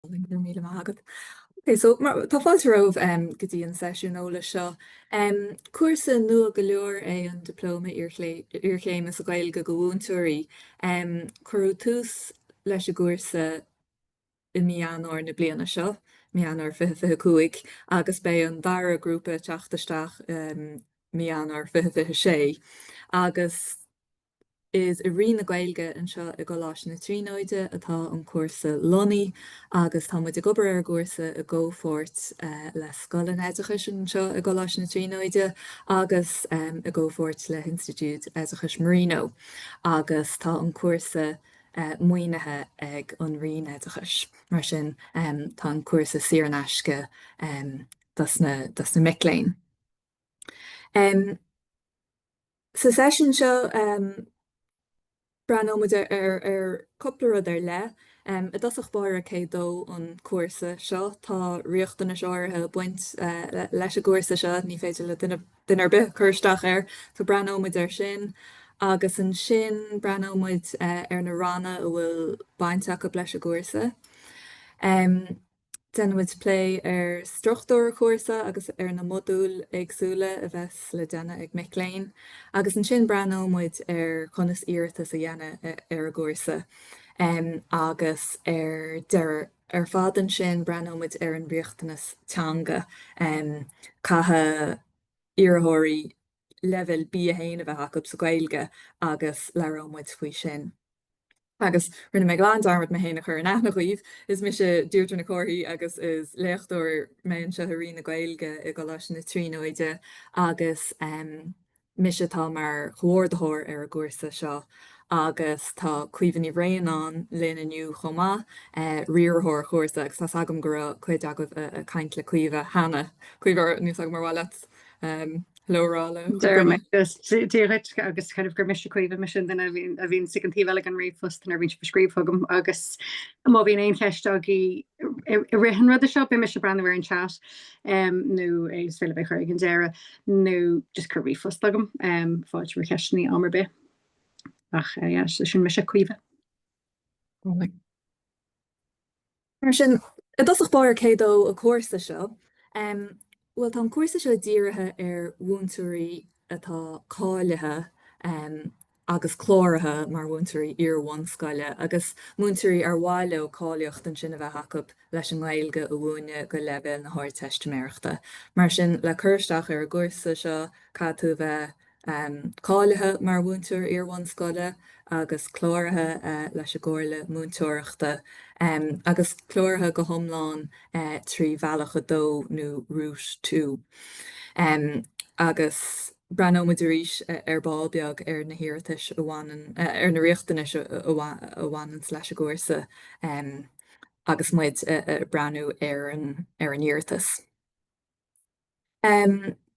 Go raibh míle maith agat. Ok, so tá fáilte romhaibh go dtí an seisiún eolais seo. Cúrsa nua go leor é an Dioplóma Iarchéime sa Ghaeilge do Mhúinteoirí. Cuireadh tús leis an gcúrsa i mí Eanáir na bliana seo, mí Eanáir 2025, agus beidh an dara grúpa ag teacht isteach mí Eanáir 2026. Agus Is i Roinn na Gaeilge anseo i gColáiste na Tríonóide atá an cúrsa lonnaithe agus tá muid ag obair ar an gcúrsa i gcomhpháirt le Scoil an Oideachais anseo i gColáiste na Tríonóide agus i gcomhpháirt le hInstitiúid Oideachais Marino agus tá an cúrsa maoinithe ag an Roinn Oideachais. Mar sin tá an cúrsa saor in aisce dos na mic léinn. Sa seisiún seo, breathnóidh muid ar cúpla rud ar leith. I dtosach báire, cé dó an cúrsa seo? Tá riachtanais áirithe ag baint leis an gcúrsa seo, ní féidir le duine duine ar bith cur isteach air, so breathnóidh muid air sin. Agus ansin breathnóidh muid ar na ranna a bhfuil baint acu leis an gcúrsa. Déanfaimid plé ar struchtúr an chúrsa agus ar na modúil éagsúla a bheas le déanamh ag mic léinn, agus ansin breathnóidh muid ar conas iarratas a dhéanamh ar an gcúrsa. Agus ar deireadh ar fad ansin breathnóidh muid ar an riachtanas teanga. Caithfidh iarrthóirí leibhéal B1 a bheith acu sa Ghaeilge agus labhróidh muid faoi sin. Agus rinne mé glan dearmad mé féin a chur in aithne dhaoibh. Is mise Deirdre Nic Cárthaigh agus is léachtóir mé anseo i Roinn na Gaeilge i gColáiste na Tríonóide agus mise atá mar chomhordaitheoir ar an gcúrsa seo agus tá Caoimhe Ní Bhraonáin linn inniu chomh maith, riarthóir an chúrsa agus tá's agam go raibh cuid agaibh ag caint le Caoimhe cheana. Caoimhe, níl 's agam ar mhaith leat hello a rá le Deirim Dia dhuit agus kind of gur mise Caoimhe, mise an duine a bhíonns ag an taobh eile den ríomhphost nuair a bhíonn sibh ag scríobh chugam agus má bhíonn aon cheist agaibh i rith an ruda seo, beidh mise ag breathnú ar an chat nó is féidir libh é a chur ag an deireadh nó just cuir ríomhphost chugam, fáilte roimh cheisteanna am ar bith. Ach yeah, sin mise Caoimhe. Mar sin, i dtosach báire cé dó an cúrsa seo? Bhuel, tá an cúrsa seo dírithe ar mhúinteoirí atá cáilithe agus cláraithe mar mhúinteoirí iar-bhunscoile agus múinteoirí ar mhaith leo cáilíocht ansin a bheith acu leis an nGaeilge a mhúineadh go leibhéal na hArdteistiméireachta. Mar sin, le cur isteach ar an gcúrsa seo, caithfidh tú a bheith cáilithe mar mhúinteoir iar-bhunscoile agus cláraithe leis an gComhairle Múinteoireachta agus cláraithe go hiomlán trí Bhealach 2 nó Route 2. Agus breathnóidh muid arís ar ball beag ar na hiarratais a bhaineann, ar na riachtanais a bhaineanns leis an gcúrsa agus muid ag breathnú ar an iarratas.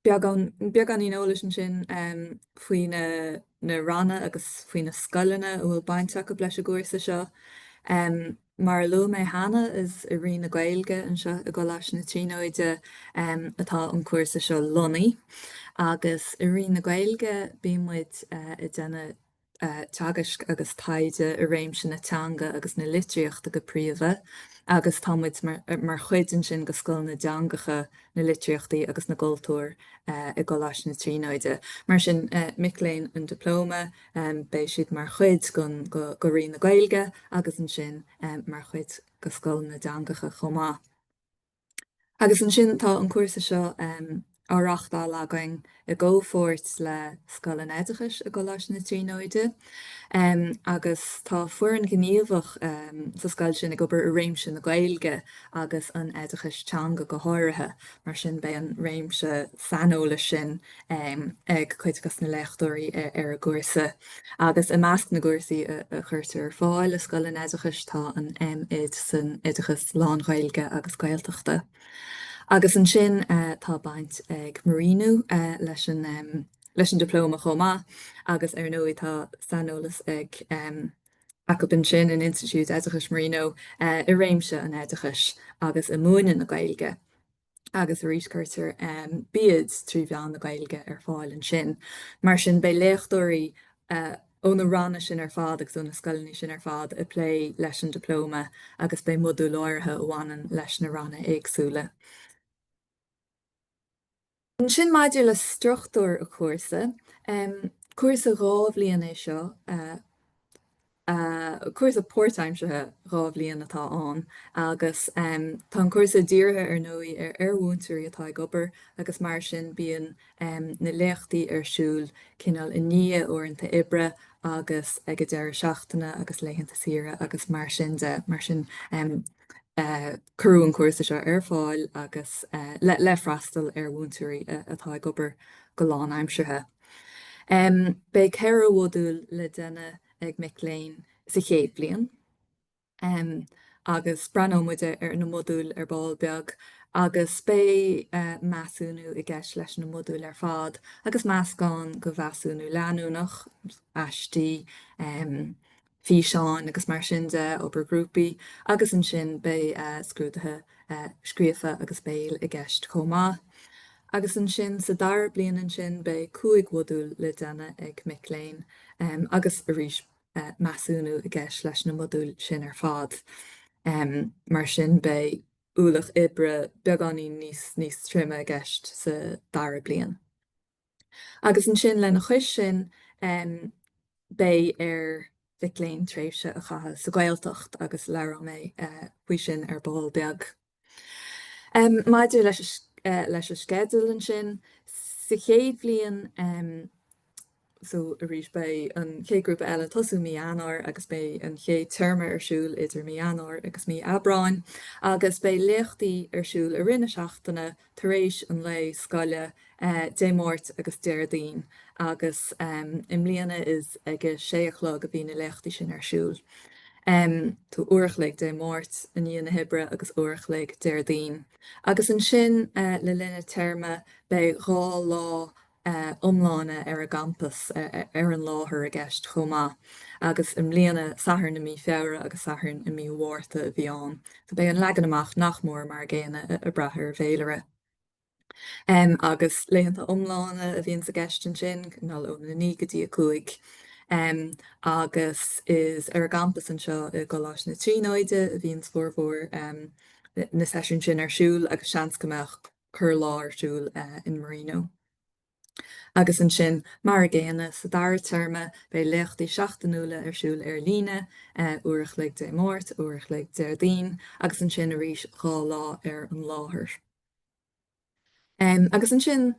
Beagán, beagáinín eolais ansin faoi na ranna agus faoi na scoileanna a bhfuil baint acu leis an gcúrsa seo. Mar a luaigh mé cheana, is i Roinn na Gaeilge anseo i gColáiste na Tríonóide atá an cúrsa seo lonnaithe. Agus i Roinn na Gaeilge bíonn muid ag déanamh teagaisc agus taighde i réimse na teanga agus na litríochta go príomha agus tá muid mar chuid ansin de Scoil na dTeangacha, na Litríochtaí agus na gCultúr i gColáiste na Tríonóide. Mar sin, mic léinn an Dioplóma, beidh siad mar chuid de Roinn na Gaeilge agus ansin mar chuid de Scoil na dTeangacha chomh maith. Agus ansin tá an cúrsa seo á reáchtáil againn i gcomhpháirt le Scoil an Oideachais i gColáiste na Tríonóide agus tá foireann ghníomhach sa scoil sin ag obair i réimse na Gaeilge agus an oideachais teanga go háirithe. Mar sin beidh an réimse saineolais sin ag cuid de na léachtóirí ar an gcúrsa. Agus i measc na gcúrsaí a chuirtear ar fáil i Scoil an Oideachais tá an M.Oid san Oideachas Lán-Ghaeilge agus Gaeltachta. Agus ansin tá baint ag Marino leis an leis an Dioplóma chomh maith agus ar ndóigh tá saineolas ag acu ansin in Institiúid Oideachais Marino i réimse an oideachais agus i múineadh na Gaeilge. agus arís cuirtear B.Oid trí mheán na Gaeilge ar fáil ansin. Mar sin beidh léachtóirí. ó na ranna sin ar fad agus ó na scoileanna sin ar fad ag plé leis an Dioplóma agus beidh modúil áirithe a bhaineann leis na ranna éagsúla. Ansin maidir le struchtúr an chúrsa, cúrsa 2 bhliain é seo, cúrsa páirtaimseartha 2 bhliain atá ann agus tá an cúrsa dírithe ar ndóigh ar mhúinteoirí atá ag obair agus mar sin bíonn na léachtaí ar siúl cineál i ndiaidh uaireanta oibre agus ag an deireadh seachtaine agus laethanta saoire agus mar sin de. Mar sin cuireadh an cúrsa seo ar fáil agus le freastal ar mhúinteoirí atá ag obair go lánaimseartha. Beidh 4 mhodúl le déanamh ag mic léinn sa chéad bhliain agus breathnóidh muid ar na modúil ar ball beag agus beidh measúnú i gceist leis na modúil ar fad agus meascán de mheasúnú leanúnach, aistí, físeáin agus mar sin de, obair ghrúpaí agus ansin beidh scrúduithe scríofa agus béil i gceist chomh maith. Agus ansin sa dara bliain ansin beidh 5 mhodúl le déanamh ag mic léinn agus arís measúnú i gceist leis na modúil sin ar fad. Mar sin beidh ualach oibre beagáinín níos níos troime i gceist sa dara bliain. Agus ansin lena chois sin beidh ar mhic léinn tréimhse a chaitheamh sa Ghaeltacht agus labhróidh mé faoi sin ar ball beag. Maidir leis leis an sceideal ansin, sa chéad bhliain so arís beidh an chéad ghrúpa eile ag tosú mí Eanáir agus beidh an chéad téarma ar siúl idir mí Eanáir agus mí Aibreáin agus beidh léachtaí ar siúl i rith na seachtaine tar éis an lae scoile Dé Máirt agus Déardaoin agus i mbliana is ag a sé a chlog a bhí na léachtaí sin ar siúl. So uair a chloig Dé Máirt i ndiaidh na hoibre agus uair a chloig Déardaoin. Agus ansin le linn an téarma beidh 2 lá iomlána ar an gcampas ar an láthair i gceist chomh maith agus i mbliana Satharn i mí Feabhra agus Satharn i mí Mhárta a bhí ann. So beidh an leagan amach nach mór mar an gcéanna ag brath ar an bhféilire. Agus laethanta iomlána a bhíonns i gceist ansin, cineál óna 9 go dtí 5. Agus is ar an gcampas anseo i gColáiste na Tríonóide a bhíonns formhór na seisiún sin ar siúl agus seans go mbeadh corrlá ar siúl in Marino. Agus ansin, mar a gcéanna, sa dara téarma, beidh léachtaí seachtainiúla ar siúl ar líne, uair a chloig Dé Máirt, uair a chloig Déardaoin, agus ansin arís 2 lá ar an láthair. Agus ansin,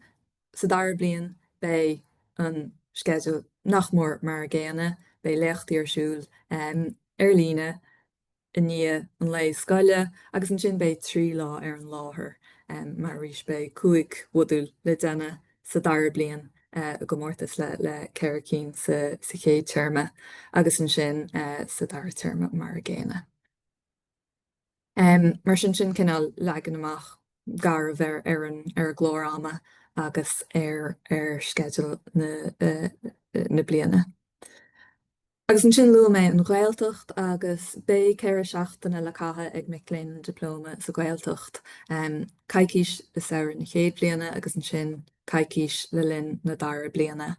sa dara bliain, beidh an sceideal nach mór mar a gcéanna, beidh léachtaí ar siúl ar líne, i ndiaidh an lae scoile agus ansin beidh 3 lá ar an láthair mar arís beidh 5 mhodúl le déanamh sa dara bliain i gcomórtas le le 4 cinn sa sa chéad téarma agus ansin sa dara téarma mar a gcéanna. Mar sin sin cineál leagan amach garbh ar ar an ar an gclár ama agus ar ar sceideal na na bliana. Agus ansin luaigh mé an Ghaeltacht agus beidh 4 seachtaine le caitheamh ag mic léinn an Dioplóma sa Ghaeltacht, coicís i samhradh na chéad bhliana agus ansin coicís le linn na dara bliana.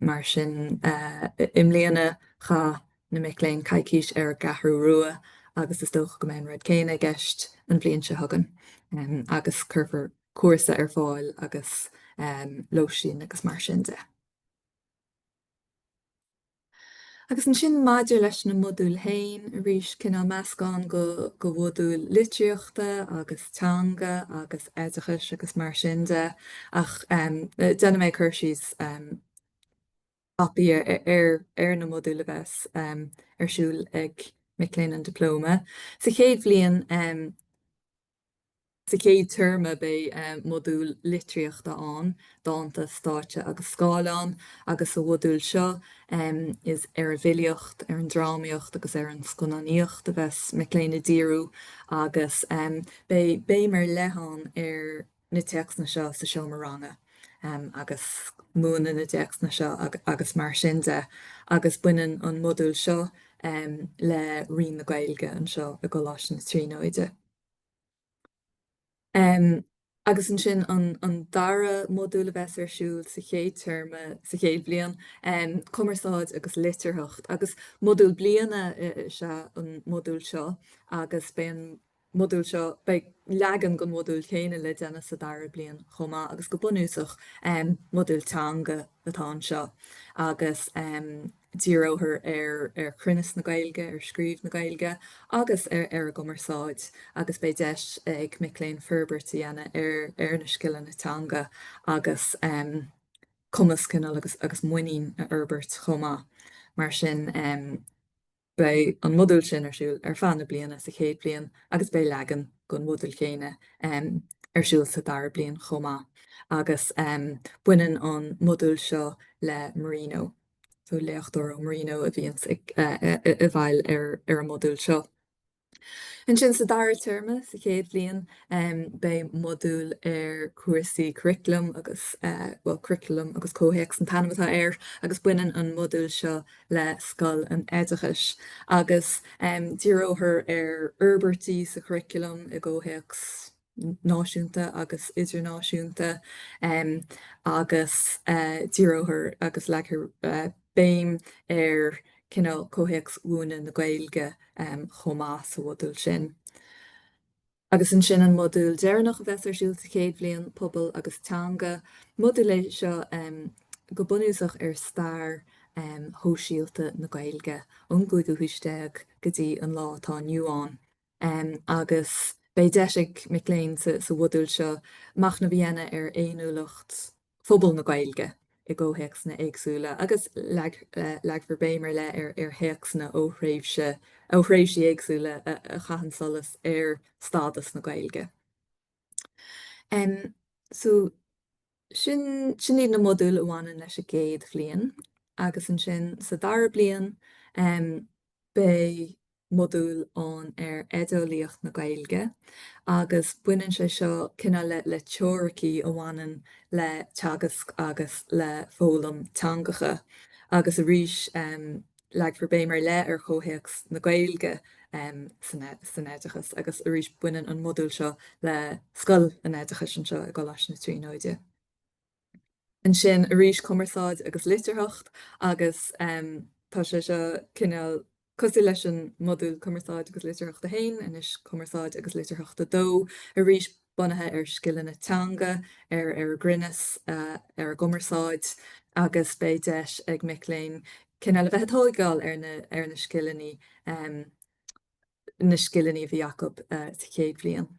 Mar sin i mbliana chaith na mic léinn coicís ar an gCeathrú Rua agus is dócha go mbeidh an rud céanna i gceist an bhliain seo chugainn agus cuirfear cúrsa ar fáil agus lóistín agus mar sin de. Agus ansin maidir leis na modúil féin, arís cineál meascán de mhodúil litríochta agus teanga agus oideachais agus mar sin de ach déanfaidh mé cur síos tapaidh ar na modúil a bheas ar siúl ag mic léinn an Dioplóma. Sa chéad bhliain, Sa chéad téarma beidh modúl litríochta ann, dánta, stáitse agus scáileán, agus sa mhodúl seo is ar an bhfilíocht, ar an drámaíocht agus ar an scannánaíocht a bheas mic léinn ag díriú agus beidh béim ar leith ann ar na téacsanna seo sa seomra ranga agus múineadh na dtéacsanna seo agus mar sin de agus baineann an modúl seo le Roinn na Gaeilge anseo i gColáiste na Tríonóide. Agus ansin an dara modúl a bheas ar siúl sa chéad téarma sa chéad bhliain, Cumarsáid agus Litearthacht. Agus modúl bliana is ea an modúl seo agus beidh an modúl seo, beidh leagan den mhodúl céanna le déanamh sa dara bliain chomh maith agus go bunúsach modúl teanga atá anseo agus díreofar ar chruinneas na Gaeilge, ar scríobh na Gaeilge agus ar an gcumarsáid agus beidh deis ag mic léinn forbairt a dhéanamh ar na scileanna teanga agus cumas cineál agus muinín a fhorbairt chomh maith. Mar sin. Beidh an modúl sin ar siúl ar feadh na bliana sa chéad bhliain agus beidh leagan den mhodúl céanna ar siúl sa dara bliain chomh maith agus baineann an modúl seo le Marino, so léachtóir ó Marino a bhíonns i bhfeighil ar an modúl seo. Ansin sa dara téarma, sa chéad bhliain, beidh modúl ar chúrsaí curaclaim agus, bhuel, Curriculum agus Comhthéacs an t-ainm atá air agus baineann an modúl seo le Scoil an Oideachais agus díreofar ar fhorbairtí sa churaclam i gcomhthéacs náisiúnta agus idirnáisiúnta agus díreofar agus leagfar béim ar cineál comhthéacs mhúineadh na Gaeilge chomh maith sa mhodúl sin. Agus ansin an modúl deireanach a bheas ar siúl sa chéad bhliain, Pobal agus Teanga. Modúl é seo go bunúsach ar stair shóisialta na Gaeilge ón gcúigiú haois déag go dtí an lá atá inniu ann. agus beidh deis ag mic léinn sa mhodúl seo machnamh a dhéanamh ar fhéiniúlacht phobal na Gaeilge i gcomhthéacsanna éagsúla agus leagfar béim ar leith ar théacsanna ó thréimhse, ó thréimhsí éagsúla a chaitheann solas ar stádas na Gaeilge. So sin, sin iad na modúil a bhaineann leis an gcéad bhliain agus ansin sa dara bliain beidh modúl ann ar oideolaíocht na Gaeilge agus baineann sé seo cineál le le teoiricí a bhaineann le teagasc agus le foghlaim teangacha agus arís leagfar béim ar leith ar chomhthéacs na Gaeilge san san oideachas agus arís baineann an modúl seo le Scoil an Oideachais anseo i gColáiste na Tríonóide. Ansin arís cumarsáid agus litearthacht agus tá sé seo cineál cosúil leis an modúl Cumarsáid agus Litearthacht 1, anois Cumarsáid agus Litearthacht 2, arís bunaithe ar scileanna teanga, ar ar a gcruinneas, ar a gcumarsáid agus beidh deis ag mic léinn cineál a bheith ag tóigeáil ar na ar na scileanna na scileanna a bhí acu sa chéad bhliain.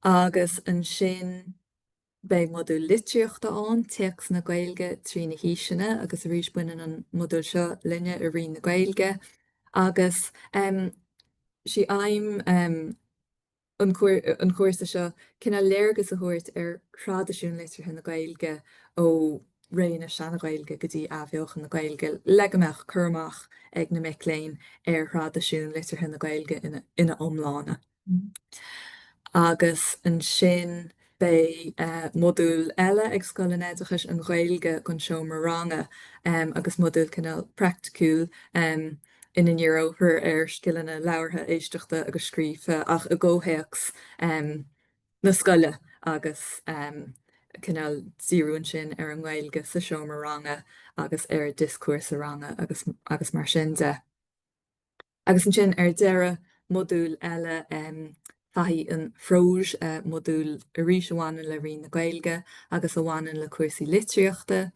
Agus ansin. Beidh modúl litríochta ann, Téacsanna Gaeilge trí na haoiseanna, agus arís baineann an modúl seo linne i Roinn na Gaeilge. Agus sí aidhm an chúrsa seo cineál léargas a thabhairt ar thraidisiún liteartha na Gaeilge ó ré na Seana-Ghaeilge go dtí Athbheochan na Gaeilge le go mbeadh cur amach ag na mic léinn ar thraidisiún liteartha na Gaeilge ina iomláine. Agus ansin beidh modúl eile ag Scoil an Oideachais, an Ghaeilge don seomra ranga, agus modúl cineál praiticiúil ina ndíreofar ar scileanna labhartha, éisteachta agus scríofa ach i gcomhthéacs na scoile agus cineál díriú ansin ar an nGaeilge sa seomra ranga agus ar dioscúrsa ranga agus mar sin de. Agus ansin ar deireadh, modúl eile, Taithí an Phróis, modúl arís a bhaineann le Roinn na Gaeilge agus a bhaineann le cúrsaí litríochta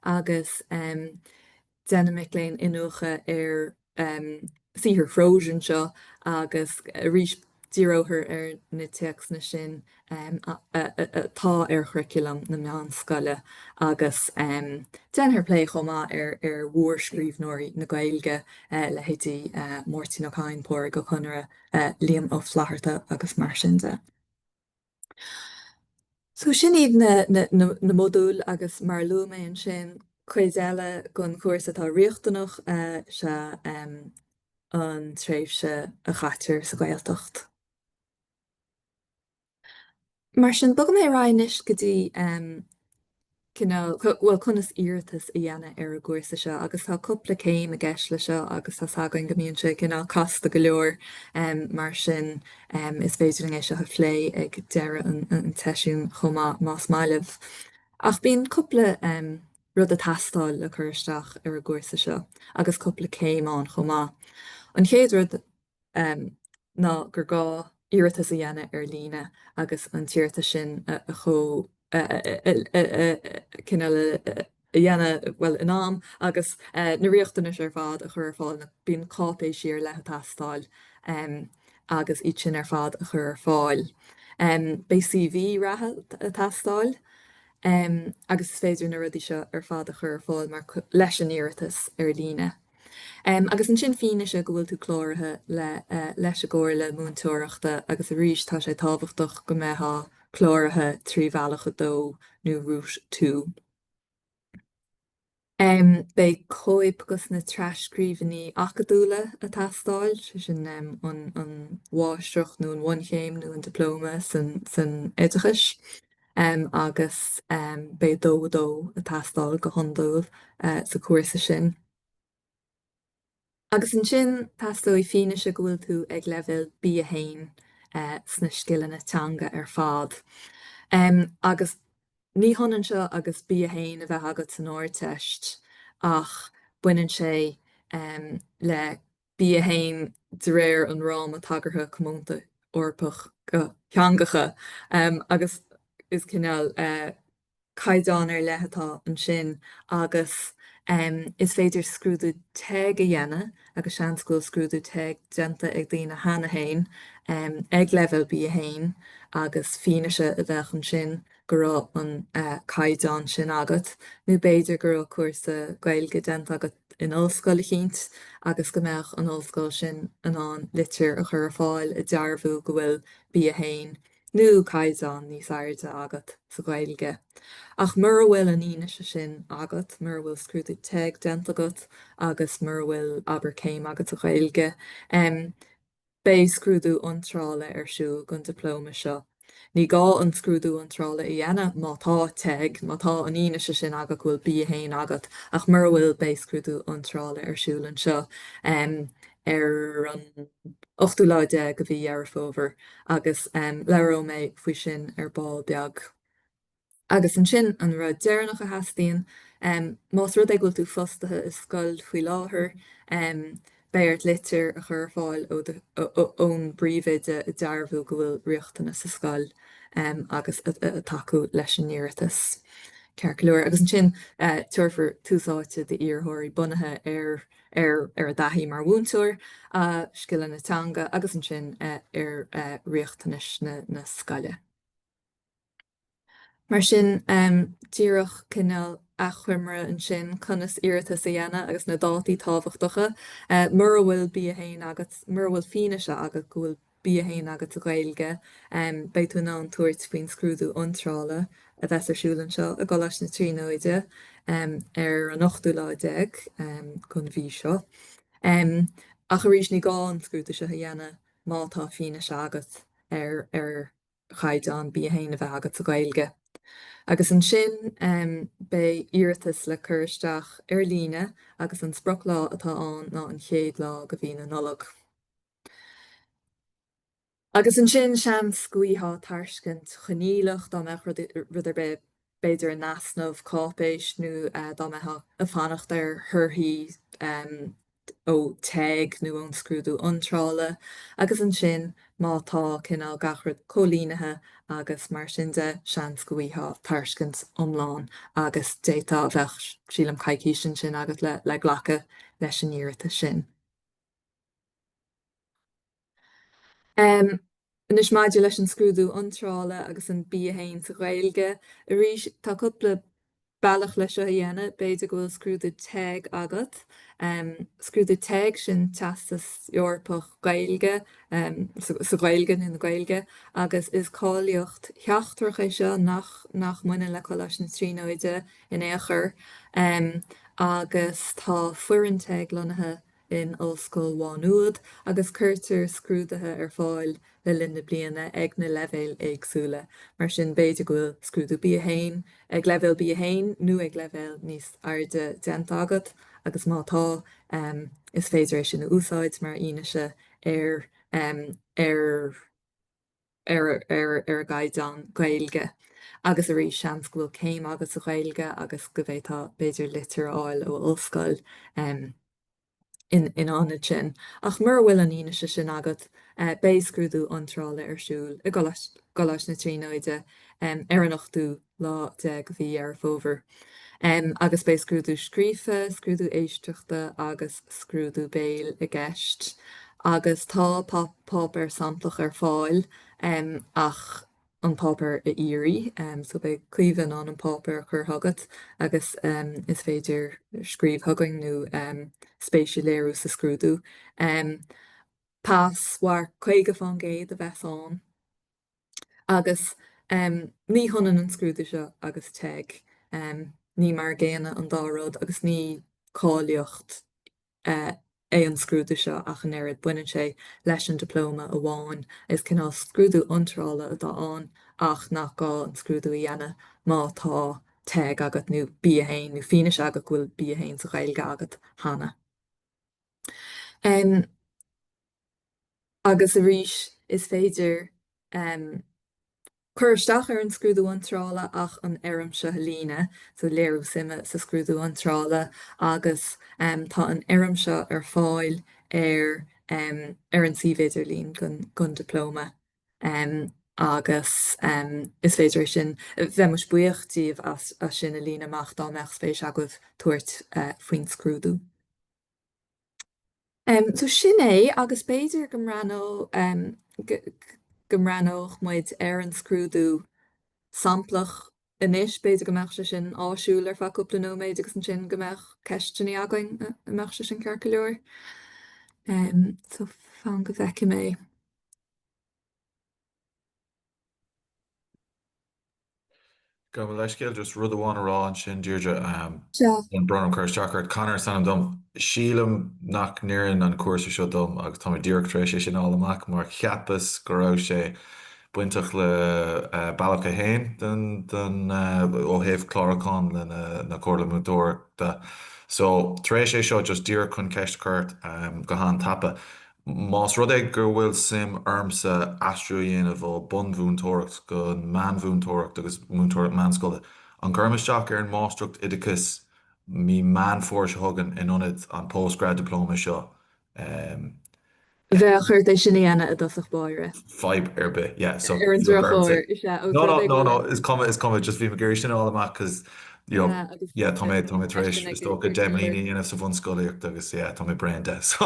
agus déanann mic léinn iniúchadh ar saothar phróis anseo agus arís díreofar ar na téacsanna sin atá ar churaclam na meánscoile agus déanfar plé chomh maith ar mhórscríbhneoirí na Gaeilge, leithéidí Máirtín Ó Cadhain, Pádraic Ó Conaire, Liam Ó Flaithearta agus mar sin de. So sin iad na modúil agus mar a luaigh mé ansin, cuid eile den chúrsa atá riachtanach is ea an tréimhse a chaitear sa Ghaeltacht. Mar sin, bogfaidh mé ar aghaidh anois go dtí. cineál, bhuel, conas iarratas a dhéanamh ar an gcúrsa seo agus tá cúpla céim i gceist le seo agus tá's againn go mbíonn sé cineál casta go leor mar sin is féidir linn é seo a phlé ag deireadh an tseisiúin chomh maith más maith libh. Ach bíonn cúpla rud ag teastáil le cur isteach ar an gcúrsa seo agus cúpla céim ann chomh maith. An chéad rud ná gur gá iarratas a dhéanamh ar líne agus an t-iarratas sin a chomh cineál a dhéanamh, bhuel, in am agus na riachtanais ar fad a chur ar fáil, bíonn cáipéisí ar leith ag teastáil agus iad sin ar fad a chur ar fáil. Beidh CV reatha ag teastáil agus is féidir na rudaí seo ar fad a chur ar fáil mar leis an iarratas ar líne. Agus ansin fianaise go bhfuil tú cláraithe le leis an gComhairle Múinteoireachta agus arís tá sé tábhachtach go mbeifeá cláraithe trí Bhealach 2 nó Route 2. Beidh cóip dos na tras-scríbhinní acadúla ag teastáil, sé sin an an mháistreacht nó an bhunchéim nó an dioplóma san san oideachais. Agus beidh 2 2 ag teastáil go hiondúil sa chúrsa sin. Agus ansin teastóidh fianaise go bhfuil tú ag leibhéal B1 sna scileanna teanga ar fad. Agus ní hionann seo agus B1 a bheith agat san Ardteist ach baineann sé le B1 de réir an Fhráma Tagartha Comónta Eorpach do Theangacha agus is cineál caighdeán ar leith atá ansin agus is féidir scrúdú TEG a dhéanamh agus seans go bhfuil scrúdú TEG déanta ag daoine cheana féin ag leibhéal B1 agus fianaise a bheadh ansin go raibh an caighdeán sin agat, nó b'fhéidir go raibh cúrsa Gaeilge déanta agat in ollscoil eicínt agus go mbeadh an ollscoil sin in ann litir a chur ar fáil ag dearbhú go bhfuil B1 nó caighdeán níos airde agat sa Ghaeilge. Ach mura bhfuil an fhianaise sin agat, mura bhfuil scrúdú TEG déanta agat agus mura bhfuil, abair, céim agat sa Ghaeilge, Beidh scrúdú iontrála ar siúl don dioplóma seo. Ní gá an scrúdú iontrála a dhéanamh má tá TEG, má tá an fhianaise sin agat go bhfuil B1 agat, ach mura bhfuil beidh scrúdú iontrála ar siúl anseo ar an ochtú lá déag de mhí Dheireadh Fómhair agus labhróidh mé faoi sin ar ball beag. Agus ansin, an rud deireanach a theastaíonn, más rud é go bhfuil tú fostaithe i scoil faoi láthair, beidh ort litir a chur ar fáil ón bpríomhoide ag dearbhú go bhfuil riachtanas sa scoil agus ag tacú leis an iarratas. Ceart go leor. Agus ansin, tabharfar tús áite d'iarrthóirí bunaithe ar ar ar a dtaithí mar mhúinteoir, a scileanna teanga agus ansin ar riachtanais na scoile. Mar sin, díreach cineál achoimre ansin, conas iarratas a dhéanamh agus na dátaí tábhachtacha. Mura bhfuil B1 agat, mura bhfuil fianaise agat go bhfuil B1 agat sa Ghaeilge, beidh tú in ann tabhairt faoin scrúdú iontrála a bheas ar siúl anseo i gColáiste na Tríonóide ar an ochtú lá déag den mhí seo. Ach arís, ní gá an scrúdú seo a dhéanamh má tá fianaise agat ar ar chaighdeán B1 a bheith agat sa Ghaeilge. Agus ansin beidh iarratas le cur isteach ar líne agus an sprioclá atá ann ná an chéad lá de mhí na Nollag. Agus ansin seans go bhfaighfeá tairscint choinníollach dá mbeadh rud ar bith b'fhéidir in easnamh, cáipéis nó dá mbeifeá ag fanacht ar thorthaí ó TEG nó ón scrúdú iontrála agus ansin má tá cineál gach rud comhlíonaithe agus mar sin de, seans go bhfaighfeá tairscint iomlán agus d'fhéadfá a bheadh, sílim, coicís ansin agat le glacadh leis an iarratas sin. Anois maidir leis an scrúdú iontrála agus an B1 sa Ghaeilge, arís tá cúpla bealach leis seo a dhéanamh, b'fhéidir go bhfuil scrúdú TEG agat. Scrúdú TEG, sin Teastas Eorpach Gaeilge, sa Ghaeilge nó na Gaeilge, agus is cáilíocht sheachtrach é seo nach nach mbaineann le Coláiste na Tríonóide in aon chor. Agus tá foireann TEG lonnaithe. in Ollscoil Mhá Nuad agus cuirtear scrúduithe ar fáil le linn na bliana ag na leibhéil éagsúla. Mar sin, b'fhéidir go bhfuil scrúdú B1 ag leibhéal B1 nó ag leibhéal níos airde déanta agat agus má tá, is féidir é sin a úsáid mar fhianaise ar ar ar ar ar an gcaighdeán Gaeilge. Agus arís, seans go bhfuil céim agat sa Ghaeilge agus go bhféadfá b'fhéidir litir a fháil ó ollscoil in in ionad sin. Ach mura bhfuil an fhianaise sin agat, beidh scrúdú iontrála ar siúl i gColáiste na Tríonóide ar an ochtú lá de mhí Dheireadh Fómhair. Agus beidh scrúdú scríofa, scrúdú éisteachta agus scrúdú béil i gceist. Agus tá páipéar samplach ar fáil ach an páipéar a iarraidh. So beidh Caoimhe in ann an páipéar a chur chugat agus is féidir scríobh chugainn nó spéis a léiriú sa scrúdú. Pas mharc 50% a bheas ann. Agus ní hionann an scrúdú seo agus TEG. Ní mar a gcéanna an dá rud agus ní cáilíocht é an scrúdú seo ach an oiread. Baineann sé leis an dioplóma amháin. Is cineál scrúdú iontrála atá ann ach nach gá an scrúdú a dhéanamh má tá TEG agat nó B1 nó fianaise agat go bhfuil B1 sa Ghaeilge agat cheana. Agus arís, is féidir cur isteach ar an scrúdú iontrála ach an fhoirm seo a líonadh, so léiriú suime sa scrúdú iontrála, agus tá an fhoirm seo ar fáil ar ar an suíomh idirlín don Dioplóma agus is féidir é sin, bheimis buíoch díobh as sin a líonadh amach dá mbeadh spéis agaibh tabhairt faoin scrúdú. So sin é, agus b'fhéidir go mbreathnódh, go mbreathnódh muid ar an scrúdú samplach anois, b'fhéidir go mbeadh sé sin áisiúil ar feadh cúpla nóiméad agus ansin go mbeadh ceisteanna againn, an mbeadh sé sin ceart go leor? So fan go bhfeicfidh mé. Gabh mo leithscéal, just rud amháin a rá ansin, Deirdre, an brón orm cur isteach ort. Conor is ainm dom. Sílim nach n-oireann an cúrsa seo dom agus tá mé díreach tar éis é sin a fháil amach mar cheapas go raibh sé bainteach le bealach a haon den, den, ó thaobh clárúcháin le na Comhairle Múinteoireachta. So, tar éis é seo, just díreach chun ceist a chur ort go han-tapa. Más rud é go bhfuil suim ormsa aistriú a dhéanamh ó bunmhúinteoireacht go meánmhúinteoireacht agus múinteoireacht meánscoile, an gcuirim isteach ar an Máistreacht Oideachais mí Meán Fómhair seo chugainn in ionad an Postgrad Diploma seo? Bheadh ort é sin a dhéanamh i dtosach báire. Fadhb ar bith, yeah, so Ar an drochuair, is ea, No, no, no, no, is cuma, is cuma, just bhí mé ag iarraidh sin a fháil amach 'cause you know, Yeah, agus yeah, tá mé, tá mé tar éis, ceisteanna is dócha, 10 mbliana a dhéanamh sa bhunscolaíocht agus yeah, tá mé bréan de, so.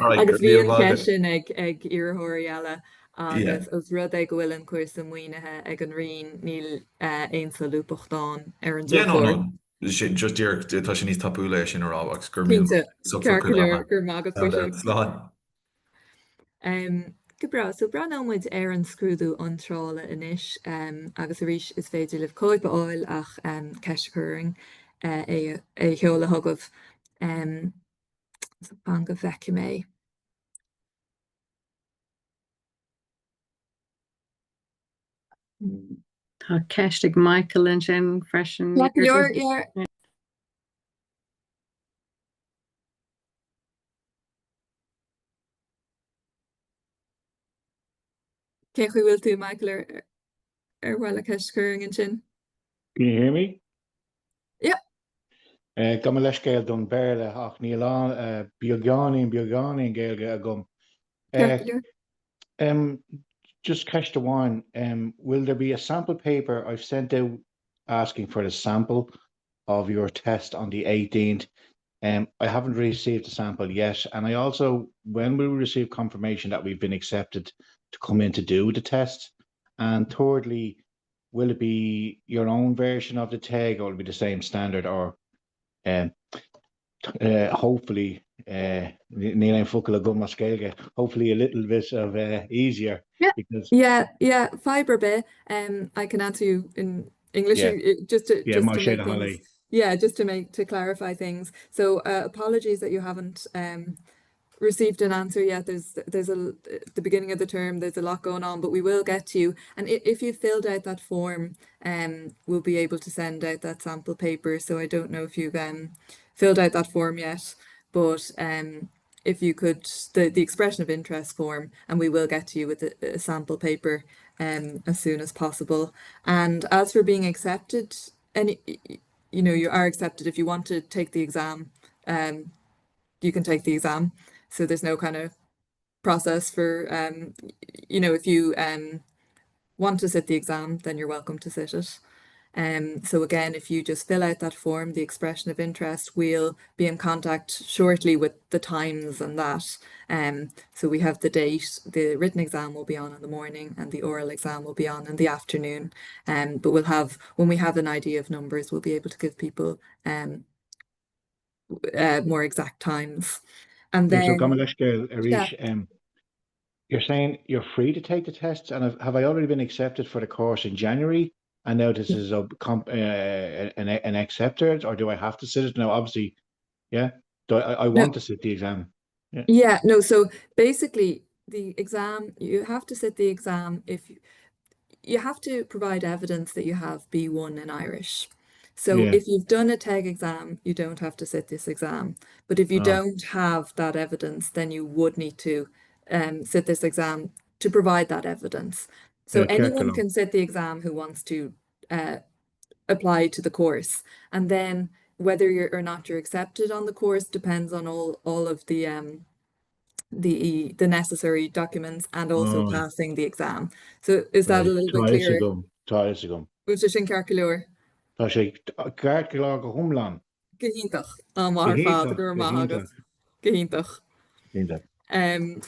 Alright, Agus go bhí raibh an míle maith cheist agat. sin ag ag iarrthóirí eile Yeah. agus os rud é go bhfuil an cúrsa maoinithe ag an Roinn, níl aon solúbthacht ann ar an Yeah, no, drochuair. no, sin, just díreach, tá sé níos tapúla é sin a rá agus go raibh míle Cinnte, maith agat, so ceart go cuid leor, ama. go raibh maith agat faoi sin. Slán. Go breá. So breathnóidh muid ar an scrúdú iontrála anois agus arís is féidir libh cóip a fháil ach ceist a chur orainn é a sheoladh chugaibh. So fan go bhfeicfidh mé. Tá ceist ag Michael ansin freisin. Ceart go leor, yeah. Cén chaoi a bhfuil tú, Michael, ar ar mhaith leat ceist a chur orainn ansin? Can you hear me? Yeah. Uh, Gabh mo leithscéal don Bhéarla ach níl an uh, beagáinín beagáinín Gaeilge agam. Ceart Uh, go leor. um, just ceist amháin, um, will there be a sample paper I've sent out asking for the sample of your test on the 18th. Um, I haven't received the sample yet. And I also, when will we receive confirmation that we've been accepted to come in to do the test? And thirdly, will it be your own version of the TEG or will it be the same standard or um, uh, hopefully uh, níl aon focal agam as Gaeilge, hopefully a little bit of uh, easier Yeah, because yeah, yeah, fadhb ar bith. Um, I can answer you in English yeah, uh, just to yeah, just má to sé make le things thoil. Yeah, just to make to clarify things. So uh, apologies that you haven't um, received an answer yet. There's there's a the beginning of the term, there's a lot going on, but we will get to you. And if you filled out that form, um, we'll be able to send out that sample paper. So I don't know if you've um, filled out that form yet, but um, if you could, the, the expression of interest form, and we will get to you with a, a sample paper um, as soon as possible. And as for being accepted, any, you know, you are accepted if you want to take the exam, um, you can take the exam. So there's no kind of process for, um, you know, if you um, want to sit the exam, then you're welcome to sit it. Um, so again, if you just fill out that form, the expression of interest, we'll be in contact shortly with the times and that. Um, so we have the date, the written exam will be on in the morning and the oral exam will be on in the afternoon. Um, but we'll have, when we have an idea of numbers, we'll be able to give people um, uh, more exact times. And then... So gabh mo leithscéal arís. Um, you're saying you're free to take the tests and have, have I already been accepted for the course in January and now this is a comp, uh, an, an accepted or do I have to sit it? Now obviously, yeah, do I, I want no. to sit the exam. Yeah. yeah, no, so basically the exam, you have to sit the exam if you, you have to provide evidence that you have B1 in Irish. So yeah. if you've done a TEG exam, you don't have to sit this exam. But if you oh. don't have that evidence, then you would need to um, sit this exam to provide that evidence. So yeah, anyone can sit the exam who wants to uh, apply to the course. And then whether you're or not you're accepted on the course depends on all, all of the um, the the necessary documents and also oh. passing the exam. So is that a little bit clearer? Tá a fhios agam. Bhfuil sé sin ceart go leor? Tá sé ceart go leor go hiomlán. Go hiontach. An-mhaith ar fad, go raibh maith agat. Go hiontach. Iontach. Um,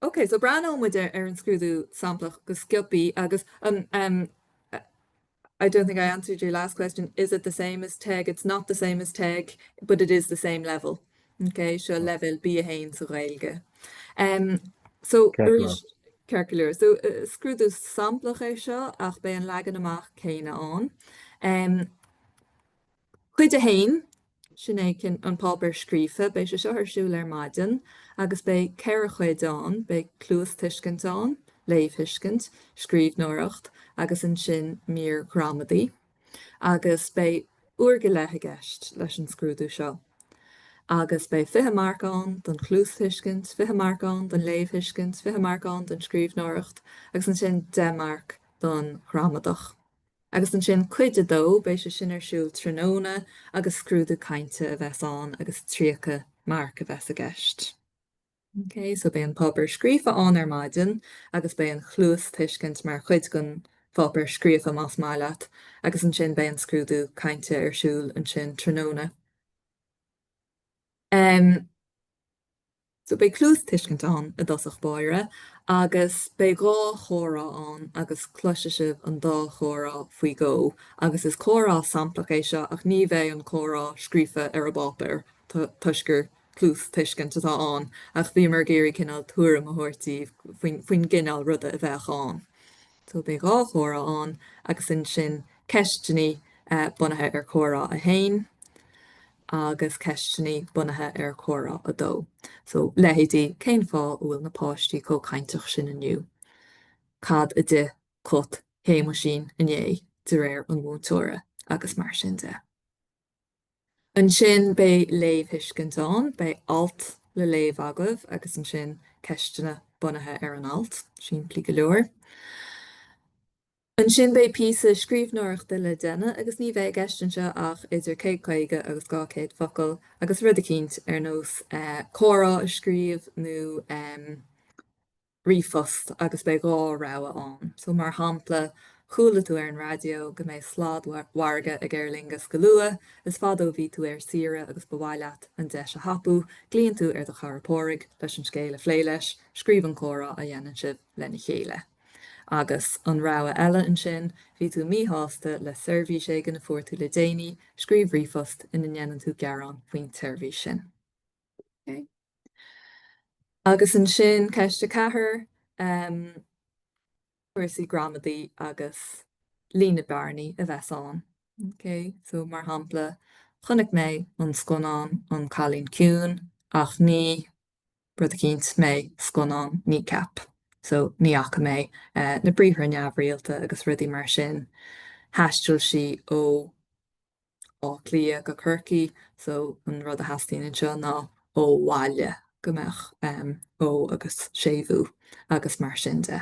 Ok, so breathnóidh muid ar an scrúdú samplach go sciobtha agus an um, I don't think I answered your last question. Is it the same as TEG? It's not the same as TEG, but it is the same level. Ok, seo leibhéal B1 sa Ghaeilge. Um, so arís ceart go leor. So uh, scrúdú samplach é seo ach beidh an leagan amach céanna ann. Um, Cuid 1, Sin é an páipéar scríofa. Beidh sé seo ar siúl ar maidin agus beidh 4 chuid ann, beidh cluastuiscint ann, léamhthuiscint, scríbhneoireacht agus ansin mír ghramadaí. Agus beidh uair go leith i gceist leis an scrúdú seo. Agus beidh 20 marc ann don chluastuiscint, 20 marc ann don léamhthuiscint, 20 marc ann don scríbhneoireacht agus ansin 10 marc don ghramadach. Agus ansin cuid a dó, beidh sé sin ar siúl tráthnóna agus scrúdú cainte a bheas ann agus 30 marc a bheas i gceist. Ok, so beidh an páipéar scríofa ann ar maidin agus beidh an chluastuiscint mar chuid den pháipéar scríofa más maith leat agus ansin beidh an scrúdú cainte ar siúl ansin tráthnóna. Um. So beidh cluastuiscint ann i dtosach báire agus beidh 2 chomhrá ann agus cloisfidh sibh an dá chomhrá faoi dhó agus is comhrá samplach é seo ach ní bheidh an comhrá scríofa ar an bpáipéar toisc gur cluastuiscint atá ann ach bhíomar ag iarraidh cineál tuairim a thabhairt daoibh faoin gcineál ruda a bheadh ann. So beidh 2 chomhrá ann agus ansin ceisteanna bunaithe ar chomhrá 1. agus ceisteanna bunaithe ar chomhrá 2. So, leithéidí, cén fáth a bhfuil na páistí chomh cainteach sin inniu? Cad a d'ith cat Shéamuisín inné, de réir an mhúinteora? Agus mar sin de. Ansin beidh léamhthuiscint ann, beidh alt le léamh agaibh agus ansin ceisteanna bunaithe ar an alt, simplí go leor. Ansin beidh píosa scríbhneoireachta le déanamh agus ní bheidh i gceist anseo ach idir 150 agus 200 focal agus rud eicínt ar nós comhrá a scríobh nó ríomhphost agus beidh 2 rogha ann. So mar shampla, chuala tú ar an raidió go mbeidh sladmhargadh ag Aer Lingus go luath, is fada ó bhí tú ar saoire agus ba mhaith leat an deis a thapú, glaonn tú ar do chara Pádraig leis an scéal a phlé leis, scríobh an comhrá a dhéanann sibh lena chéile. Agus an rogha eile ansin, bhí tú míshásta le seirbhís éigin a fuair tú le déanaí, scríobh ríomhphost ina ndéanann tú gearán faoin tseirbhís sin. Ok. Agus ansin ceist 4, cúrsaí gramadaí agus líonadh bearnaí a bheas ann. Ok, so mar shampla, chonaic mé an scannán An Cailín Ciúin ach ní rud eicínt mé scannán Kneecap. So ní fhaca mé na briathra neamhrialta agus rudaí mar sin. Thaistil sí ó Áth Cliath go Corcaigh, so an rud a theastaíonn anseo ná ó bhaile, go mbeadh ó agus séimhiú agus mar sin de.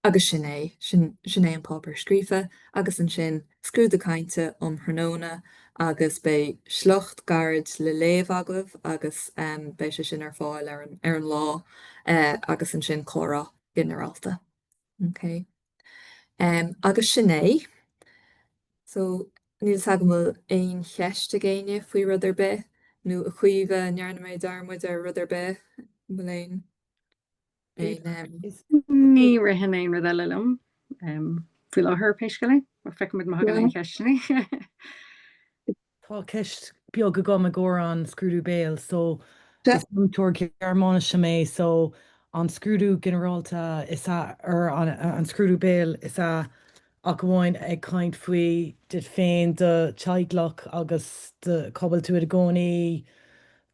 Agus sin é, sin, sin é an páipéar scríofa agus ansin scrúdú cainte um thráthnóna agus beidh sliocht gairid le léamh agaibh agus beidh sé sin ar fáil ar an, ar an lá agus ansin comhrá ginearálta. Ok. Agus sin é. So, níl 's agam an bhfuil aon cheist ag éinne faoi rud ar bith nó a Chaoimhe, an ndearna mé dearmad ar rud ar bith? An bhfuil aon. Ní ritheann aon rud eile liom faoi láthair, pé scéal é. Ach feicfimid má thagann aon cheisteanna. Tá ceist beag agam i gcomhair an scrúdú béil. So, is múinteoir Gearmáinise mé, so an scrúdú ginearálta is ea, or an scrúdú béil is ea ach amháin ag caint faoi duit féin, do teaghlach agus do cá bhfuil tú i do gcónaí,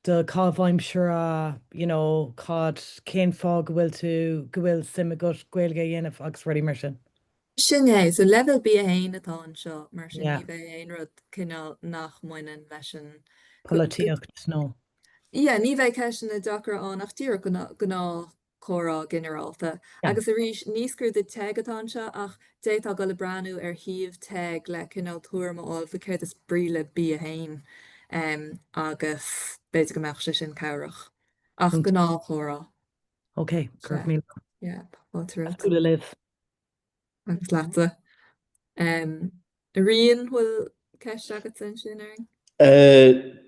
do chaitheamh aimsire, you know, cad, cén fáth go bhfuil tú, go bhfuil suim agat Gaeilge a dhéanamh agus rudaí mar sin. Sin é, so leibhéal B1 atá anseo, mar sin ní bheidh aon rud cineál nach mbaineann leis an. Polaitíocht nó. Yeah, ní bheidh ceisteanna deacra ann ach díreach gnáth comhrá ginearálta. Agus arís, ní scrúdú TEG atá anseo ach d'fhéadfá dul ag breathnú ar shuíomh TEG le cineál tuairim a fháil faoi céard is brí le B1 agus b'fhéidir go mbeadh sé sin cabhrach. Ach gnáthchomhrá. Ok, go raibh míle. Yeah, fáilte romhat. Cúla libh. Agus leatsa. A Riain, bhfuil ceist agatsa ansin, orainn?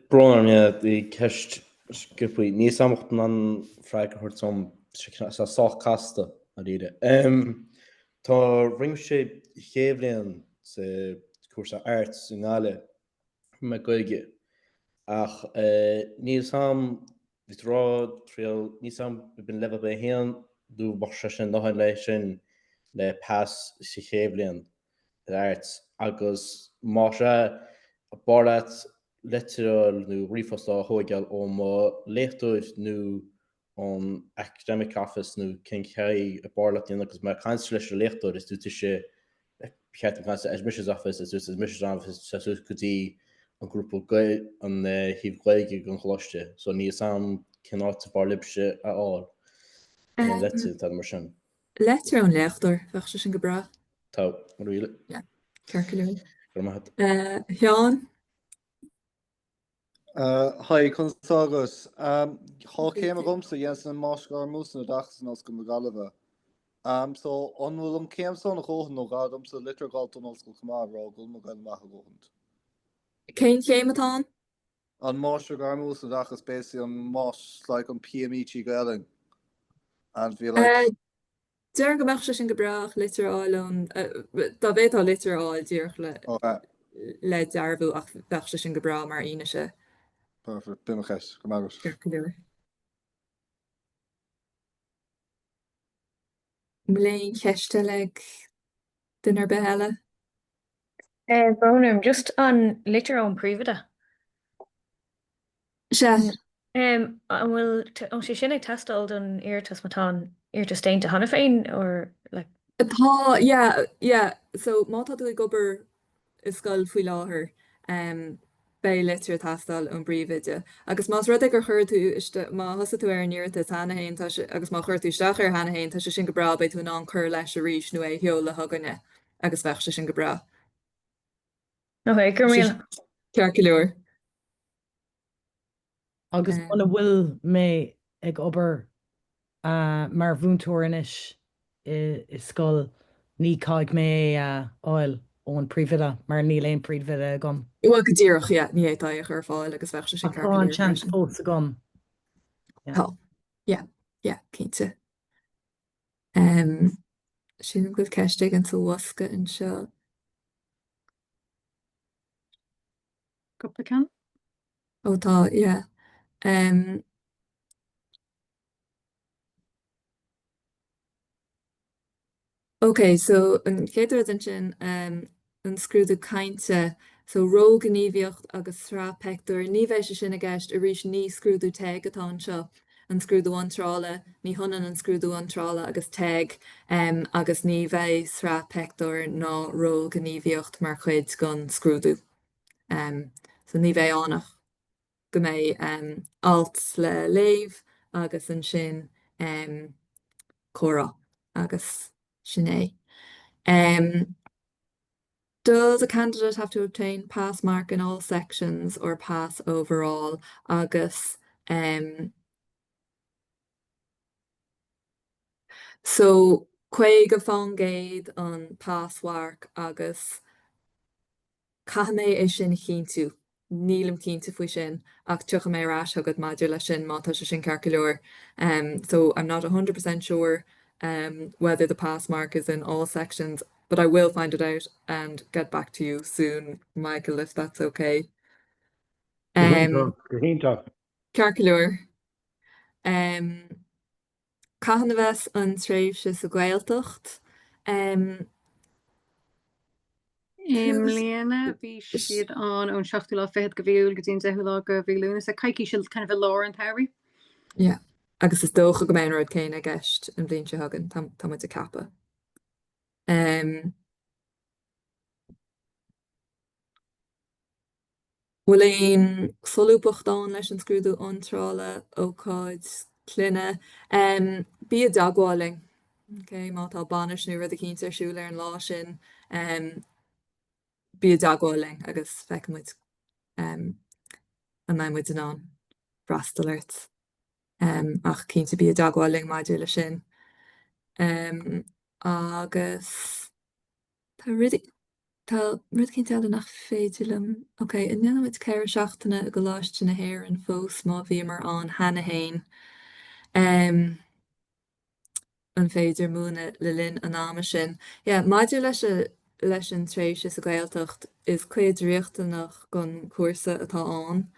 Brón orm, yeah, bhí ceist sciobtha. Níl 's a'm an an freagra a thabhairt dom, tá sé sách casta, dáiríre. Tá rinne mise chéad bhliain sa cúrsa Arts i nGaillimh, mé Gaeilge, ach níl 's a'm Bhí tú rá triail níl 's a'm b'in leibhéal B1 nó bheadh sé sin dóthain le sin le pas sa chéad bhliain in Arts agus más ea b'fhearr leat leitir a fháil nó ríomhphost a thóigeáil ó mo léachtóir nó ón academic office nó cén chaoi a b'fhearr leat déanamh agus mé ag caint leis an léachtóir is dúirt sise cheart an caint admissions office is dúirt admissions office tá suas go dtí an grúpa an thaobh Gaeilge den choláiste so níl 's a'm cén áit a b'fhearr libhse a fháil aon leitir tá mar sin. Leitir ón léachtóir, bheadh sé sin go breá. Tá, really. Yeah, ceart go leor. Go raibh maith agat. A Sheáin? Hi, conas tá agat? Tá céim agamsa, dheineas an Máistir Gairmiúil san Oideachas in Ollscoil na Gaillimhe. So, an bhfuil an céim so ina dhóthain nó gá domsa litir a dh'fháilt ón ollscoil chomh maith ag rá go bhfuil mé ag goil amach a dhóthaint? Cén chéim atá ann? An Máistir Gairmiúil san Oideachas, basically an más like an PMET Gaelainn and bhí like. Déarfainn go mbeadh sé sin go breá ach litir a fháil ón, dá bhféadfá litir a fháil díreach le le dearbhú ach bheadh sé sin go breá mar fhianaise. Perfect, b'in mo cheist. Go raibh maith agat. Ceart go leor. An bhfuil aon cheist eile ag duine ar bith eile? Brón orm, just an litir ón príomhoide. Sea. An bhfuil an sé sin ag teastáil don iarratas má tá an iarratas déanta cheana féin or like? Tá, yeah, yeah. So má tá tú ag obair i scoil faoi láthair, beidh litir ag teastáil ón bpríomhoide. Agus más rud é gur chuir tú isteach, má thosaigh tú ar an iarratas cheana féin, tá sé, agus má chuir tú isteach air cheana féin, tá sé sin go breá, beidh tú in ann cur leis arís nó é a sheoladh chugainne agus bheadh sé sin go breá. Ok, go raibh míle. Ceart go leor. Agus muna bhfuil mé ag obair mar mhúinteoir anois i scoil, ní caithfidh mé é a fháil ón príomhoide mar níl aon príomhoide agam. Bhuel, go díreach, yeah, ní fhéadfá é a chur ar fáil agus bheadh sé sin Ach ceart go tá an leor seans freisin. fós agam. Yeah. Tá, yeah, yeah, cinnte. Sílim go bhfuil ceist éigin sa bhosca anseo. Cúpla ceann. Ó tá, yeah. Um, Ok, so an chéad rud ansin, an scrúdú cainte, so rólghníomhaíocht agus sraith pictiúr, ní bheidh sé sin i gceist, arís ní scrúdú TEG atá anseo, an scrúdú iontrála, ní hionann an scrúdú iontrála agus TEG, agus ní bheidh sraith pictiúr ná rólghníomhaíocht mar chuid den scrúdú. So ní bheidh ann ach go mbeidh alt le léamh agus ansin comhrá agus sin é. Does a candidate have to obtain pass mark in all sections or pass overall? Agus so 50% an pass mharc agus Caithfidh mé é sin a chinntiú. Nílim cinnte faoi sin ach tiocfaidh mé ar ais chugat maidir leis sin má tá sé sin ceart go leor. So I'm not 100% sure whether the pass mark is in all sections but I will find it out and get back to you soon, Michael, if that's okay. Go hiontach, go hiontach. Ceart go leor. Cathain a bheas an tréimhse sa Ghaeltacht? I mbliana bhí siad ann ón seachtú lá fichead de mhí Iúil go dtí an deichiú lá de mhí Lúnasa, coicís kind of i lár an tsamhraidh. Yeah. Agus is dócha go mbeidh an rud céanna i gceist an bhliain seo chugainn, tá muid ag ceapadh. Bhfuil aon solúbthacht ann leis an scrúdú iontrála, ócáid clainne? Bí i dteagmháil linn, ok? Má tá bainis nó rud eicínt ar siúl ar an lá sin, bí i dteagmháil linn agus feicfidh muid an mbeidh muid in ann freastal ort. Ach cinnte bí i dteagmháil linn maidir leis sin. Agus tá rudaí. Tá rud eicínt eile nach féidir liom, ok, an ndéanann muid 4 seachtaine i gColáiste na hÉireann fós má bhíomar ann cheana fhéin? An féidir múineadh le linn an ama sin? Yeah, maidir leis leis an tréimhse sa Ghaeltacht, is cuid riachtanach den chúrsa atá ann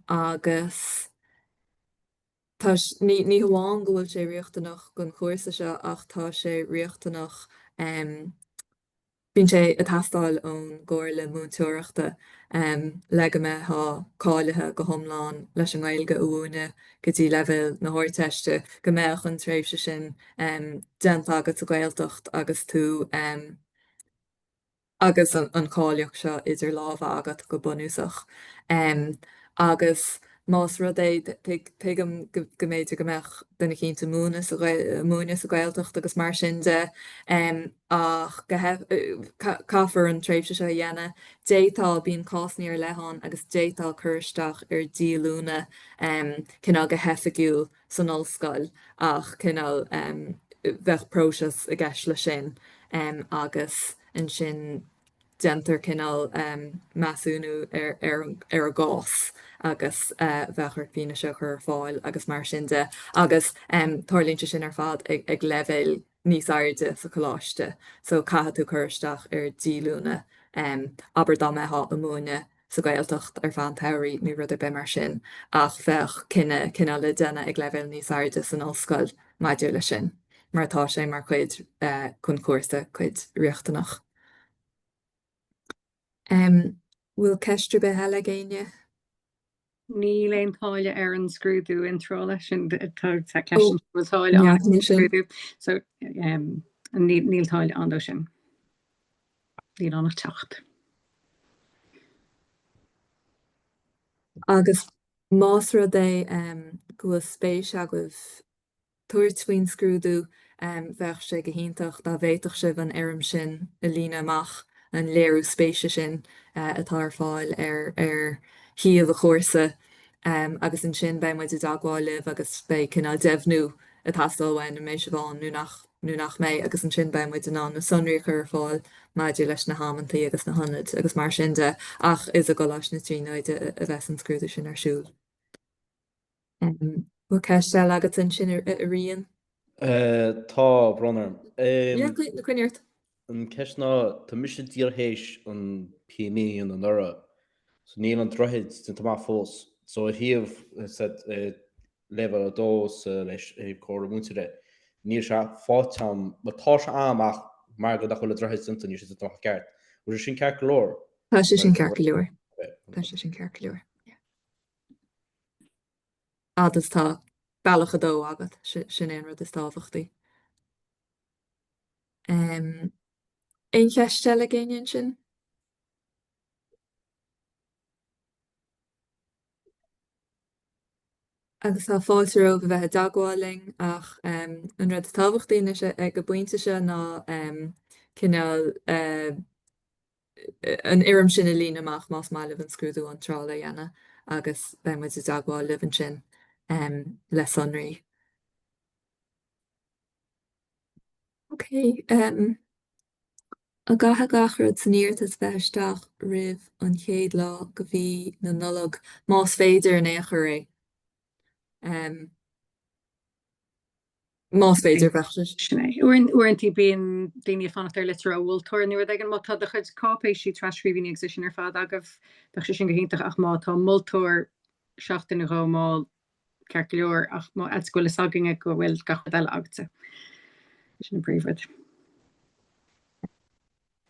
agus tá, ní ní hamháin go bhfuil sé riachtanach don chúrsa seo ach tá sé riachtanach bíonn sé ag teastáil ón gComhairle Múinteoireachta le go mbeifeá cáilithe go hiomlán leis an nGaeilge a mhúineadh go dtí leibhéal na hArdteiste, go mbeadh an tréimhse sin déanta agat sa Ghaeltacht agus tú agus an cháilíocht seo idir lámha agat go bunúsach. Agus más rud é, tuigim go mb'fhéidir go mbeadh duine eicínt ag múineadh sa múineadh sa Ghaeltacht agus mar sin de, ach caithfear an tréimhse seo a dhéanamh. D'fhéadfá, bíonn cásanna ar leith ann agus d'fhéadfá cur isteach ar dhíolúine cineál go hoifigiúil san ollscoil ach cineál bheadh próiseas i gceist leis sin agus ansin déantar cineál measúnú ar ar an gcás agus bheadh ort fianaise a chur ar fáil agus mar sin de agus tarlaíonn sé sin ar fad ag leibhéal níos airde sa choláiste so caithfidh tú cur isteach ar dhíolúine, abair dá mbeifeá ag múineadh sa Ghaeltacht ar feadh an tsamhraidh nó rud ar bith mar sin ach bheadh cinneadh cineál le déanamh ag leibhéal níos airde san ollscoil maidir leis sin mar tá sé mar chuid den chúrsa, cuid riachtanach. Bhfuil ceist ar bith eile ag éinne? Níl aon táille ar an scrúdú iontrála sin tá ceist an bhfuil táille ann an scrúdú so níl táille ann dó sin. Níl ann ach teacht. Agus más rud é go bhfuil spéis agaibh tabhairt faoin scrúdú, bheadh sé go hiontach dá bhféadfadh sibh an fhoirm sin a líonadh amach, an léiriú spéise sin atá ar fáil ar ar shuíomh an chúrsa agus ansin beidh muid i dteagmháil libh agus beidh cineál deimhniú ag teastáil uainn an mbeidh sibh ann nó nach nó nach mbeidh agus ansin beidh muid in ann na sonraí a chur ar fáil maidir leis na hamantaí agus na hionaid agus mar sin de ach is i gColáiste na Tríonóide a bheas an scrúdú sin ar siúl. Bhfuil ceist eile agat ansin a Riain? Tá, brón orm. Yeah, coinnigh ort. An ceist ná, tá mise díreach théis an PME a dhéanamh anuraidh, so níl an droichead déanta amach fós. So ar thaobh leibhéal 2 sa leis thaobh comhairle múinteoirí. Níl sé faighte a'm, bhuel tá sé a'm ach mar go nach bhfuil an droichead déanta níl sé déanta amach i gceart. Bhfuil sé sin ceart go leor? Tá sé sin ceart go leor. Tá sé sin ceart go leor. Fhad is tá bealach 2 agat, sin é an rud is tábhachtaí. Aon cheist eile ag éinne ansin? Agus tá fáilte romhaibh a bheith i dteagmháil linn ach an rud is tábhachtaí anois ag an bpointe seo ná cineál an fhoirm sin a líonadh amach más maith libh an scrúdú iontrála a dhéanamh agus beidh muid i dteagmháil libh ansin le sonraí. Ok. An gcaithfidh gach rud san iarratas bheith isteach roimh an chéad lá de mhí na Nollag, más féidir in aon chor é? Más féidir, bheadh sé. Sin é. Uaireanta bíonn daoine ag fanacht ar litir ó mholtóir nó rud éigin. Má tá do chuid cáipéisí, tras-scríbhinní agus é sin ar fad agaibh, bheadh sé sin go hiontach ach má tá moltóir seachtain nó dhó mall, ceart go leor, ach má fhad is go bhfuil fhios againne go bhfuil gach rud eile agatsa, sin an príomhrud.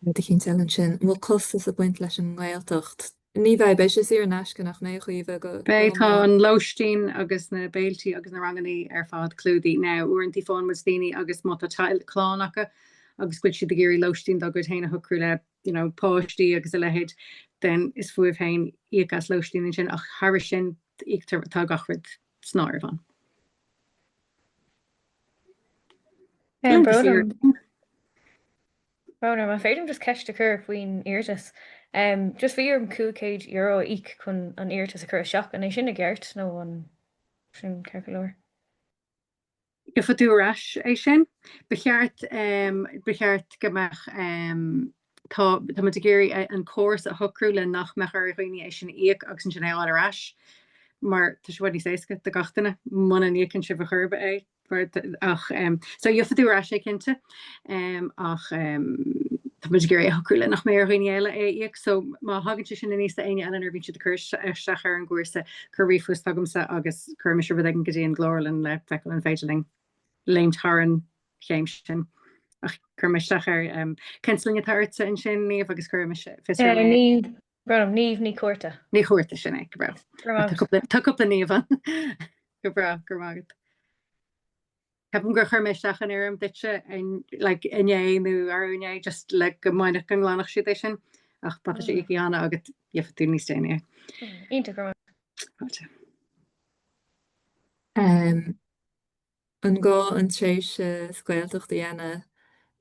Rud eicínt eile ansin, an bhfuil costas ag baint leis an nGaeltacht? Ní bheidh, beidh sé saor in aisce nach mbeidh, a Chaoimhe, go Beidh, tá an lóistín agus na béiltí agus na rangannaí ar fad clúdaithe. Now, uaireantaí faigheann muid daoine agus má tá teaghlach, clann acu agus go bhfuil siad ag iarraidh lóistín dá gcuid féin a shocrú le you know, páistí agus a leithéid, then is fúibh féin íoc as lóistín ansin ach thairis sin íoctar, tá gach rud san áireamh ann. Brón orm, brón orm, an féidir liom just ceist a chur faoin iarratas? Just bhí orm €500 a íoc chun an iarratas a chur isteach, an é sin i gceart nó an sin ceart go leor? Gheobhaidh tú ar ais é sin. Ba cheart, ba cheart go mbeadh, tá, tá muid ag iarraidh an córas a shocrú le nach mbeadh ar dhaoine é sin a íoc agus ansin é a fháil ar ais mar tá sé i bhfad níos éasca do gach duine muna n-íocann sibh ar chor ar bith é. Ach, so gheobhaidh tú ar ais é cinnte ach tá muid ag iarraidh a shocrú le nach mbeidh ar dhaoine eile é a íoc. So má thagann sé sin aníos do éinne eile nuair a bhíonn siad ag cur isteach ar an gcúrsa, cuir ríomhphost chugamsa agus cuirfidh mise rud éigin go dtí an gclárlann le feiceáil an féidir linn léimt thar an chéim sin. Ach cuirfidh mé isteach ar cén sloinne atá ortsa ansin, Niamh, agus cuirfidh mise fios orm é. Niamh, brón orm, Niamh Ní Chuarta. Ní Chuarta, sin é, go breá. Tá cúpla Niamh ann. Go breá, go raibh maith agat. Ceapaim gur chuir mé isteach an fhoirm duitse like inné nó arú inné just le go mbainfeadh go nglanfadh siad é sin ach má tá sé íoctha cheana agat gheobhaidh tú níos déanaí é. Iontach go raibh. Fáilte. An gá an tréimhse sa Ghaeltacht a dhéanamh?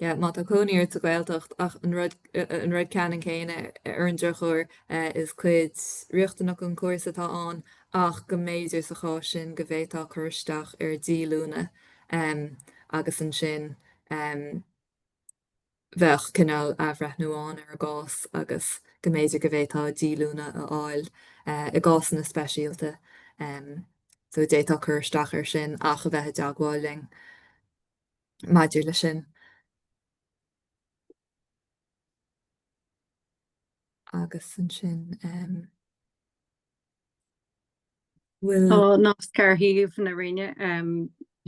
Yeah, má tá cónaí ort sa Ghaeltacht ach an rud an rud ceannann céanna ar an drochuair is cuid riachtanach den chúrsa atá ann ach go mb'fhéidir sa chás sin go bhféadfá cur isteach ar díolúine agus ansin bheadh cineál athbhreithniú ann ar an gcás agus go mb'fhéidir go bhféadfá díolúine a fháil i gcásanna speisialta. So d'fhéadfá cur isteach air sin ach a bheith i dteagmháil linn maidir leis sin. Agus ansin. Bhfuil. Tá nasc ar shuíomh na Roinne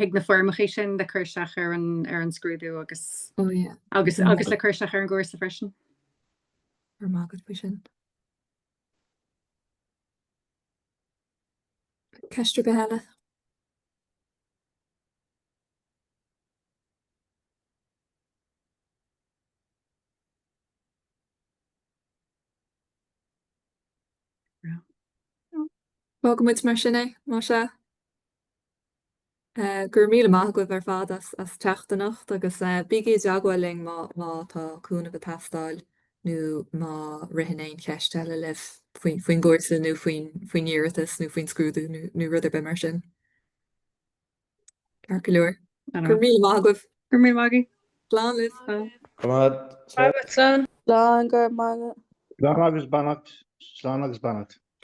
chuig na foirmeacha sin le cur isteach ar an ar an scrúdú agus Oh yeah. agus agus le cur isteach ar an gcúrsa freisin. Go raibh maith agat faoi sin. Ceist ar bith eile? Fágfaidh muid mar sin é, más ea. Go raibh míle maith agaibh ar fad as as teacht anocht agus bígí i dteagmháil linn má má tá cúnamh ag teastáil nó má ritheann aon cheist eile libh faoin faoin gcúrsa nó faoin faoin iarratas nó faoin scrúdú nó nó rud ar bith mar sin. Ceart go leor. Go raibh míle maith agaibh. Go raibh míle maith agaibh. Slán libh. Go raibh maith. Slán. Slán, go raibh maith agat. Slán agus beannacht. Slán agus beannacht.